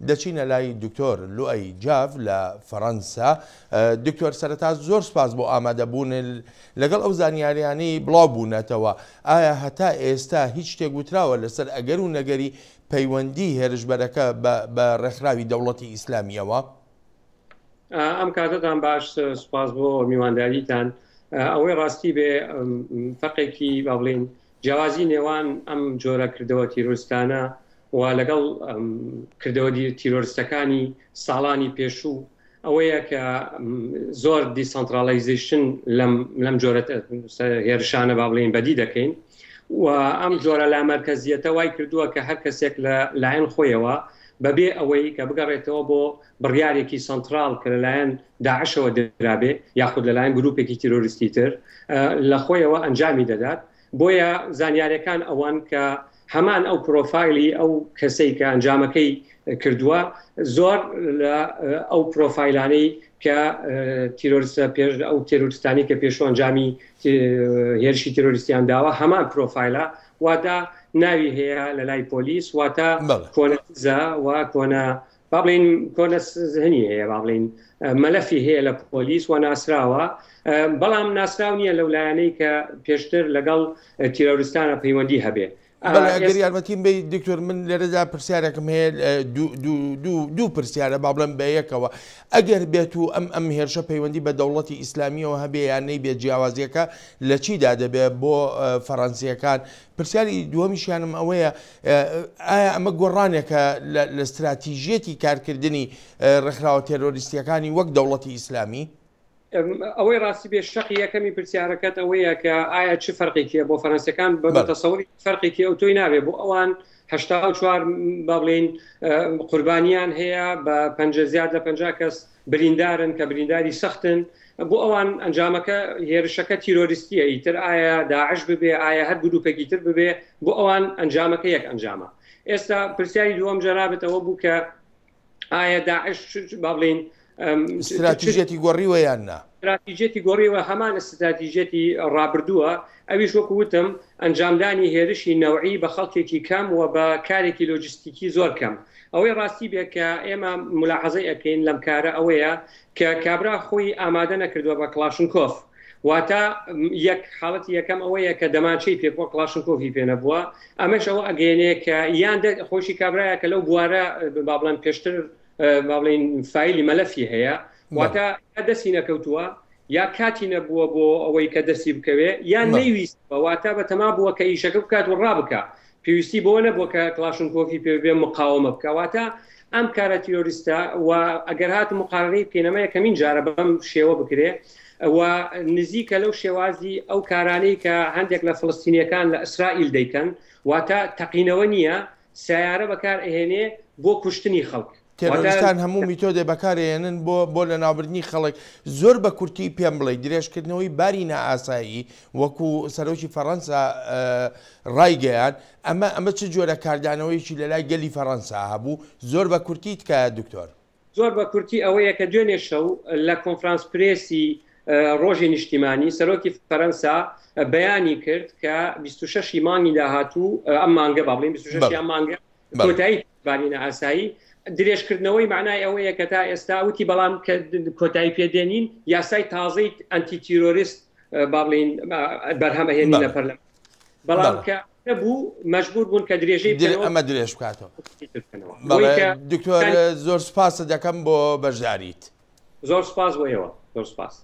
دەچینە لای دکتۆر لوئەی جاف لە فەرەنسا. دکتۆر سەرەتا زۆر سپاس بۆ ئامادەبوونت. لەگەڵ ئەو زانیاریانەی بڵاو بوونەتەوە، ئایا هەتا ئێستا هیچ شتێک وتراوە لەسەر ئەگەر و نەگەری پەیوەندی هێرشبەرەکە بە بە ڕێکخراوی دەوڵەتی ئیسلامییەوە؟ ئەم کاتەتان باش، سوپاس بۆ میوانداریتان. ئەوەی ڕاستی بێ فەرقێکی با بڵێین جیاوازی نێوان ئەم جۆرە کردەوە تیرۆریستانە و لەگەڵ کردەوە تیرۆریستەکانی ساڵانی پێشوو ئەوەیە کە زۆر decentralization لەم لەم جۆرە هێرشانە با بڵێین بەدی دەکەین و ئەم جۆرە لامەرکەزیەتە وای کردووە کە هەر کەسێک لە لایەن خۆیەوە بەبێ ئەوەی کە بگەڕێتەوە بۆ بڕیارێکی سەنتراڵ کە لەلایەن داعشەوە درابێ یاخود لەلایەن گروپێکی تیرۆریستی تر لە خۆیەوە ئەنجامی دەدات بۆیە زانیارەکان ئەوان کە هەمان ئەو پرۆفایلی ئەو کەسەی کە ئەنجامەکەی کردووە زۆر لە ئەو پرۆفایلانەی کە تیرۆریستە پێش ئەو تێرۆریستانی کە پێشوو ئەنجامی هێرشی تیرۆریستیان داوە هەمان پرۆفایلە واتە ناوی هەیە لە لای پۆلیس واتە کۆنە و کۆنە با بڵێین کۆنە زهنی هەیە با بڵێین مەلەفی هەیە لە پۆلیس و ناسراوە بەڵام ناسراو نییە لەو لایەنەی کە پێشتر لەگەڵ تیرۆریستانە پەیوەندی هەبێ. بەڵێ ئەگەر یارمەتیم بەی دکتۆر من لێرەدا پرسیارێکم هەیە دوو پرسیارە با بڵێم بە یەکەوە ئەگەر بێت و ئەم ئەم هێرشە پەیوەندی بە دەوڵەتی ئیسلامیەوە هەبێ یان نەیبێت جیاوازیەکە لە چیدا دەبێ بۆ فەڕەنسیەکان پرسیاری دووەمیشیانم ئەوەیە ئایا ئەمە گۆڕانێکە لە ستراتیژیەتی کارکردنی ڕێکخراوە تێرۆریستیەکانی وەک دەوڵەتی ئیسلامی؟ ئەوەی ڕاستی بێ شەقی یەکەمی پرسیارەکەت ئەوەیە کە ئایا چ فەرقێکیە بۆ فەرەنسیەکان بە تەسەوری فەرقێکی ئەو تۆی نابێ بۆ ئەوان 84 با بڵێین قوربانیان هەیە بە پەنجە زیاد لە 50 کەس بریندارن کە برینداری سەختن بۆ ئەوان ئەنجامەکە هێرشەکە تیرۆریستیە ئیتر ئایا داعش ببێ ئایا هەر گروپێکی تر ببێ بۆ ئەوان ئەنجامەکە یەک ئەنجامە ئێستا پرسیاری دووەم جەنابت ئەوە بوو کە ئایا داعش با بڵێین ستراتیژیەتی گۆڕیوە یان نا؟ ستراتیژیەتی گۆڕیوە هەمان ستراتیژیەتی ڕابردووە ئەویش وەکو وتم ئەنجامدانی هێرشی نەوعی بە خەڵکێکی کەم و بە کارێکی لۆجستیکی زۆر کەم ئەوەی ڕاستی بێ کە ئێمە ملاحەزەی ئەکەین لەم کارە ئەوەیە کە کابرا خۆی ئامادە نەکردووە بە کڵاشنکۆف واتە یەک حاڵەتی یەکەم ئەوەیە کە دەمانچەی پێ بووە کڵاشنکۆفی پێ نەبووە ئەمەش ئەوە ئەگەیەنێ کە یان خۆشی کابرایە کە لەو بوارە با بڵێن پێشتر با بڵێین فایلی مەلەفی هەیە واتە دەستی نەکەوتووە یا کاتی نەبووە بۆ ئەوەی کە دەستی بکەوێ یان نەیویستوە واتە بەتەما بووە کە ئیشەکە بکات و ڕابکا پێویستی بەوە نەبووە کە کڵاشنکۆفی پێ بێ مقاومە بکا واتە ئەم کارە تیرۆریستە و ئەگەر هات مقارنەی بکەین ئەمە یەکەمین جارە بەم شێوە بکرێ و نزیکە لەو شێوازی ئەو کارانەی کە هەندێک لە فلستینیەکان لە ئیسرائیل دەیکەن واتە تەقینەوە نییە سیارە بەکار ئەهێنێ بۆ کوشتنی خەڵک. تێرۆریستان هەموو میتۆدێ بەکار ئەیەنن بۆ بۆ لەناوبردنی خەڵک زۆر بە کورتی پێم بڵێ درێژکردنەوەی باری نائاسایی وەکو سەرۆکی فەڕەنسا ڕایگەیان ئەمە ئەمە چ جۆرە کاردانەوەیەکی لەلای گەلی فەڕەنسا هەبوو زۆر بە کورتی تکایە دکتۆر. زۆر بە کورتی ئەوەیە کە دوێنێ شەو لە کۆنفرانس پرێسی ڕۆژی نیشتیمانی سەرۆکی فەرەنسا بەیانی کرد کە 26 ی مانگی داهاتوو ئەم مانگە با بڵێین 26 ئەم مانگە کۆتایی باری نائاسایی درێژکردنەوەی معنای ئەوەیە کە تا ئێستا وتی بەڵام کە کۆتایی پێدێنین یاسای تازەی ئەنتی تیرۆریست با بڵین بەرهەم ئەهێنین لە پەرلەمان بەڵام کە نەبوو مەجبور بوون کە درێژەی ئەمە درێژ بکاتەوە دکتۆر زۆر سپاست دەکەم بۆ بەشداریت زۆر سپاس بۆ ئێوە زۆر سپاس.